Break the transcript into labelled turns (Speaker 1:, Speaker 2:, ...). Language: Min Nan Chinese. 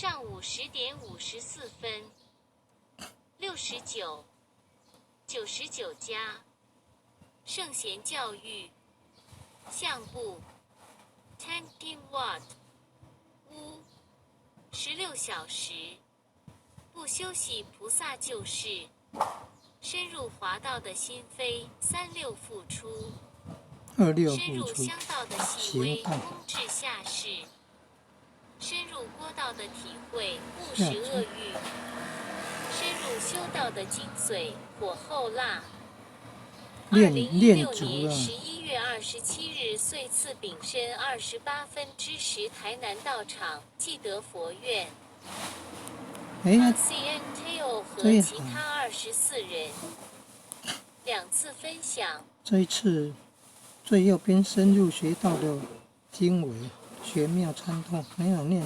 Speaker 1: 上午10点54分，69，99家，圣贤教育，相部，10 watt，屋，16小时，不休息菩萨就是，深入华道的心扉，三六付出。
Speaker 2: 二六
Speaker 1: 深入
Speaker 2: 付出，
Speaker 1: 香道的细微，
Speaker 2: 行道
Speaker 1: 空至下士；深入郭道的体会，勿食恶欲；深入修道的精髓，火候辣。二
Speaker 2: 练
Speaker 1: 零一
Speaker 2: 练足
Speaker 1: 六年
Speaker 2: 啊！11
Speaker 1: 月27日岁次丙申28分之时，台南道场继德佛院。
Speaker 2: 哎，
Speaker 1: C N Teo 和
Speaker 2: 这一
Speaker 1: 其他24人两次分享。
Speaker 2: 这一次最右边深入学道的经纬，玄妙参透，没有念。